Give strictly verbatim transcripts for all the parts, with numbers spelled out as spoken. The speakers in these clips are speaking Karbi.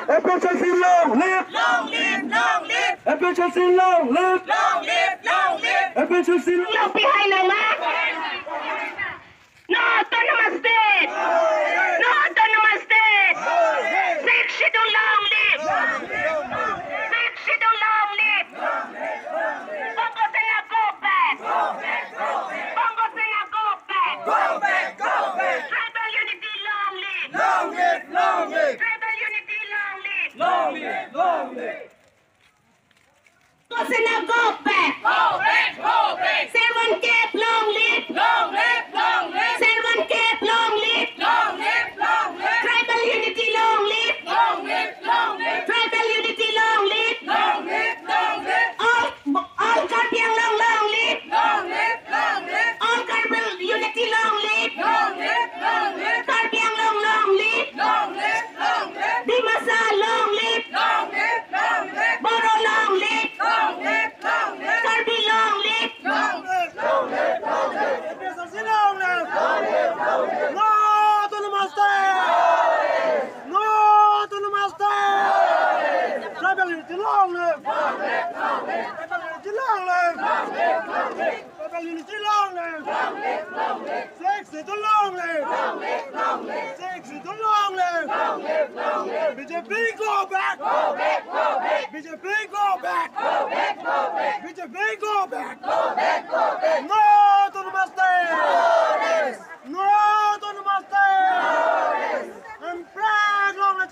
APHLC long live! Long live, long live! APHLC long live! Long live, long live! APHLC long live! Long behind nama? No autonomous state! No autonomous state! Sixth Schedule long live! Sixth Schedule long live! Bongo Sena go back! Bongo Sena go back! Go back, go back! Tribal unity long live! Long live, long live! Tribal unity long live! Long live, long live! Bongo Sena go back! Go back, go back! Seven K long live! Long live, long live! Seven K long live! Long live, long live! Tribal unity long live! Long live, long live! Tribal unity long live! Long live, long live! All, all Karbi Anglong long live! Long live, long live! All Karbi unity long live! Long live, long live! Karbi Anglong long live! Long live, long live! Dimasa long live! Long live, long live! Boro long live! Long live, long live! Karbi long live! Long live, long live, long live! APHLC long live! Long live, long live! No autonomous state! No autonomous state! Tribal unity long live! Long live, long live! Tribal unity long live! Long live, long live! Tribal unity long live! Long live, long live! Sixth Schedule long live! Long live, long live! Sixth Schedule long live! Long live, long live! BJP go back! Go back, go back! BJP go back! Go back, go back! BJP go back! Go back, go back! No autonomous state! No rest! No autonomous state! No rest! Hemprek long live!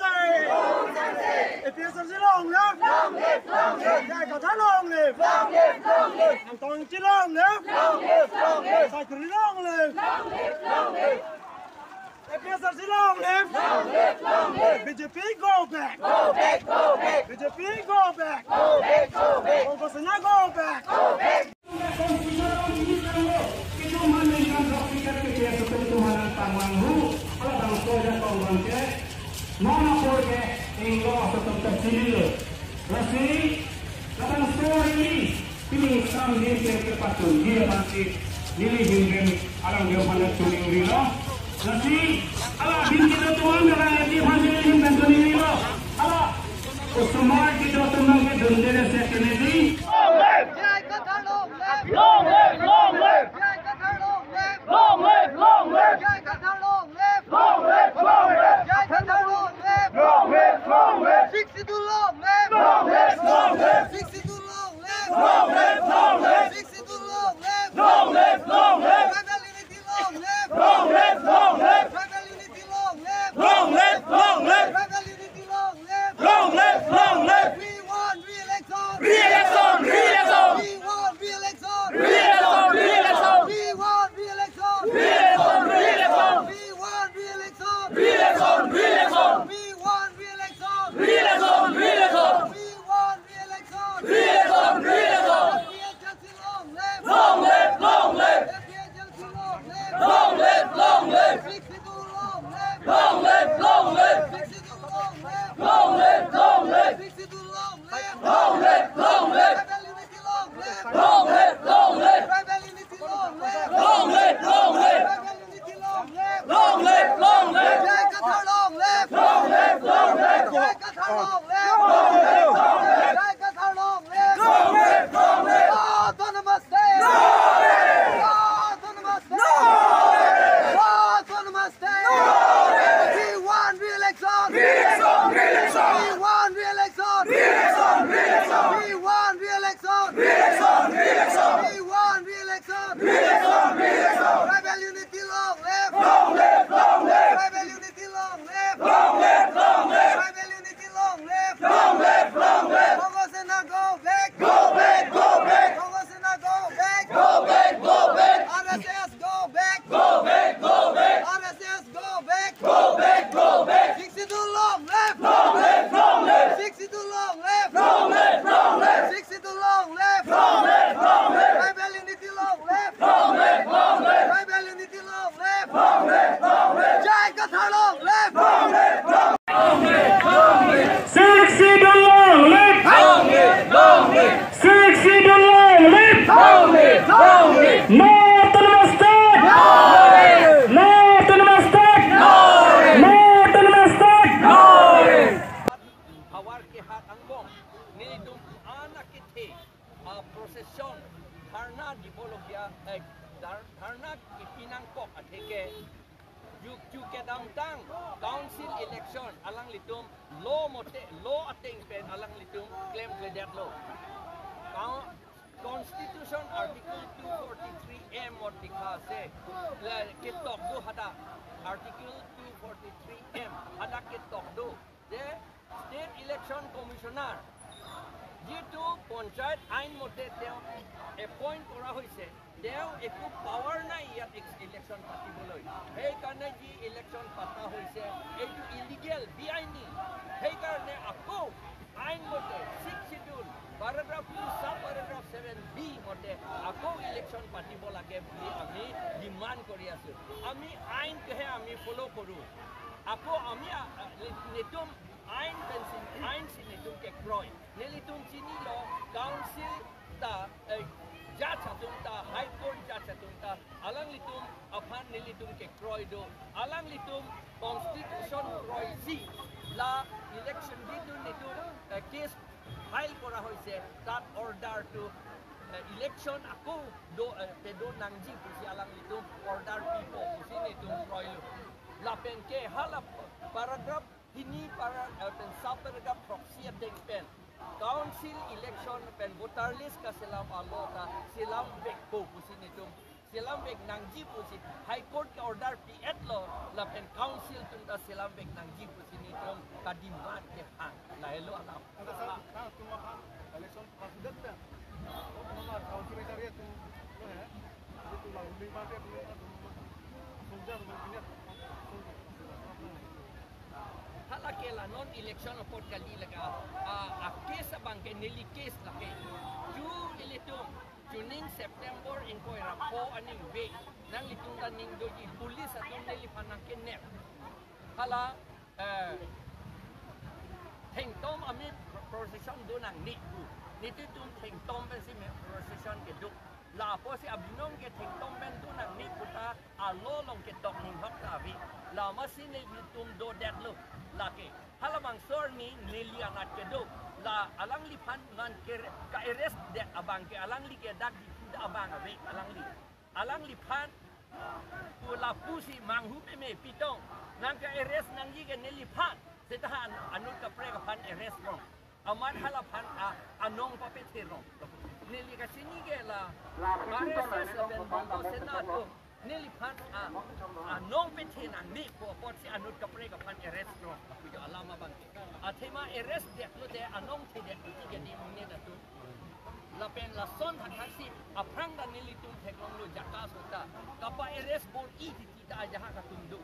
APHLC long live! Long live, long live! J I Kathar long live! Long live, long live! Angtong Ingti long live! Long live, long live! Saikuri long live! Long live, long live! APHLC long live! Long live, long live! BJP go back! Go back, go back! BJP go back! Go back, go back! Bongo Sena go back! Go back! Non apor ke ingkoi atum ta chini lo. Lasi labangso arni pining sam din ke kepatun dia bangsi neli himrim alanglitum aphan choningri lo. Lasi ala din kedo atum an alanglitum aphan neli himrim choningri lo. Ala osomar kedo atum nangkedunde le se kenedi. J I Kathar long live! Long live, long live! J I Kathar long live! Long live, long live! J I Kathar long live! Long live, long live! J I Kathar long live! Long live, long live! Sixth Schedule long live! Long live, long live! Sixth Schedule long live! Long live, long live! Sixth Schedule long live! Long live, long live! Tribal unity long live! Long live, long live! Tribal unity long live! Long live, long live! Tribal unity long live! Long live, long live! We want re-election! Re-election, re-election! We want re-election! Re-election, re-election! We want re-election! Re-election, re-election! We want re-election! Re-election, re-election! We want re-election! Re-election, re-election! We want re-election! Re-election, re-election! APHLC long live! Long live, long live! APHLC long live! Long live, long live! Sixth Schedule long live! Long live, long live! Sixth Schedule long live! Long live, long live! Sixth Schedule long live! Long live, long live! Tribal unity long live! Long live, long live! Tribal unity long live! Long live, long live! Tribal unity long live! Long live, long live! J I Kathar long live! Long live, long live! J I Kathar long live! Long live, long live! J I Kathar long live! Long live, long live! No autonomous state! No rest! No autonomous state! No rest! No autonomous state! No rest! We want re-election! Re-election, re-election! We want re-election! Re-election, re-election! We want re-election! Re-election, re-election! We want re-election! Re-election, re-election! Tribal unity long live! Long live, long live! Tribal unity long live! Long live, long live! Tribal unity long live! Long live, long live! Bongo Sena go back! Go back, go back! Bongo Sena go back! Go back, go back! RSS go back! Go back, go back! RSS go back! Go back, go back! Sixth Schedule long live! Long live, long live! Sixth Schedule long live! Long live, long live! Sixth Schedule long live! Long live, long live! Tribal unity long live! Long live, long live! Tribal unity long live! Long live, long live! J I Kathar long live! Long live, long live! Sixth Schedule long live! Long live, long live! Sixth Schedule long live! Long live, long live! No autonomous state! No rest! No autonomous state! No rest! No autonomous state! No dharna dibologya, eh, dhar-, dharna ipinangkok atheke, juk juk kedamtang council election alanglitum law mote, law ateng pen alanglitum klemkledetlo. Kau-, Constitution Article two forty-three A mot dikha ase, la ketok do hadak, Article two forty-three M hadak ketok do. যে state election commissioner যিটো পঞ্চায়ত আইন মতে তেওঁ এপইণ্ট কৰা হৈছে, তেওঁ একো পাৱাৰ নাই ইয়াত ইলেকশ্যন পাতিবলৈ। সেইকাৰণে যি ইলেকশ্যন পতা হৈছে, এইটো ইলিগেল, বেআইনী। সেইকাৰণে আকৌ আইন মতে ছিক্স শ্বিডিউল পেৰাগ্ৰাফ টু ছাব পেৰাগ্ৰাফ ছেভেন বি মতে আকৌ ইলেকশ্যন পাতিব লাগে বুলি আমি ডিমাণ্ড কৰি আছো। আমি আইনটোহে আমি ফ'ল' কৰোঁ। Ako ami, ah, ah, netum ain pensi, ain si netum kekroi. Nelitum chinilo, council ta, eh, judge atum ta, High Court judge atum ta, alanglitum aphan nelitum kekroi do, alanglitum constitution kroisi, la election দিনটো netum, eh, case file কৰা হৈছে, তাত অৰ্ডাৰটো, eh, election আকৌ do, eh, pedo nangji pusi alanglitum order pipo pusi netum kroilo. Lapen ke hala paragraph hini para, eh, pen sub paragraph throksi ateng pen council election pen voter list kaselam a-law ta selamvekpo pusi netum selamvek nangji pusi High Court ke order pi-etlo, lapen council atum ta selamvek nangji pusi netum kademand kehang. Lahelo alam. Anda sa, sa, tum aphan election president pen. Oh, tum aphan council area tum, lo hai. Tum la ruling party tum, tum aphan. Soldier tum punya. Hala ke la non election apot kali lake. Ah, a case abang ke neli case lake. Ju ilitum, chuning September ingkoi ra pho aning ve. Nanglitum ta ning doji police atum neliphan nangkenep. Hala, eh, thengtom ami procession do nangne pu. Nelitum thengtom pensi me procession kedo. La apotsi abinong ke thengtom pen do nangne pu ta a-law along ketok ninghok ta ave. La amatsi nelitum dodetlo. Lake. Halabangso arni neli anat kedo. La alangliphan man ke ka-arrest det abang ke alangli ke dak di abang ave alangli. Alangliphan pu lapusi manghu peme pitong. Nangke-arrest nangji ke neliphan. Seta an-, anut kaprek aphan arrest rong. Amat halaphan a, anong papethe rong. Neli kachini ke la, R S S lapen Bhante Sena atum. Neliphan a, anong pethe nangne pu apotsi anut kaprek aphan arrest rong. Kujo alam abang. Athema arrest detlote anong thedet pusi ke di mune atum. Lapen lason thakthak si aphrang ta nelitum theklonglo jaka sota. Kapa-arrest bor-i titi ta ajaha katum do.